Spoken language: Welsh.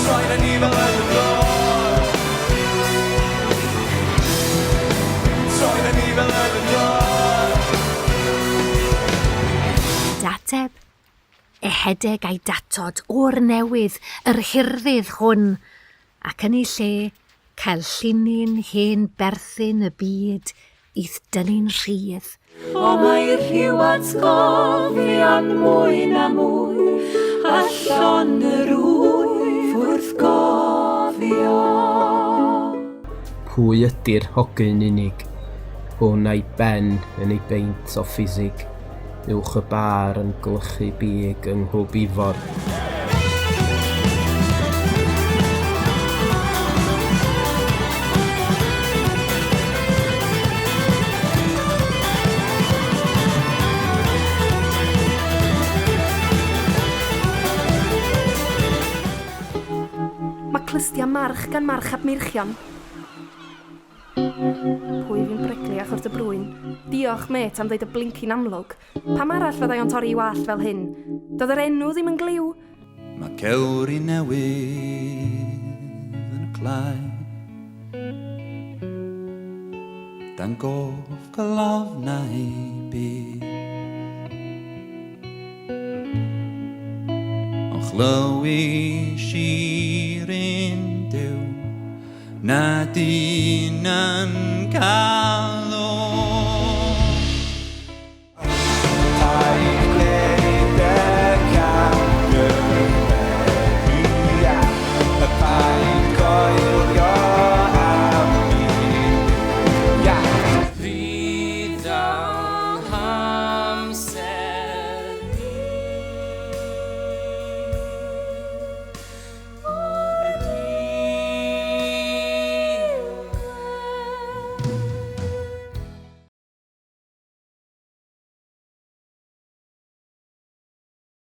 Troed â ni fel Eleanor. Troed â ni fel Eleanor. Dateb, ehedeg a'i datod o'r newydd yr hirddydd hwn, ac yn ei lle cael llinyn hen berthyn y byd i'th dynnu'n rhydd. O mae rhyw atgofion mwy na mwy, a llon yr wyf wrth gofio. Pwy ydi'r hogyn unig? Hwn a'i ben yn ei beint o ffisig, uwch y bar yn gwlychu big yng Nghlwb Ifor. Mae clustia march gan march ap Meirchion. Pwy fi'n bregliach wrth y brwyn? Diolch, mêt, am ddeud y blincin amlwg. Pam arall fyddai o'n torri i wallt fel hyn? Doedd yr enw ddim yn gliw. Mae cewri newydd yn y clai Dan gof golofnau byd Ond chlywis i'r un Duw Na dyn yn cael o.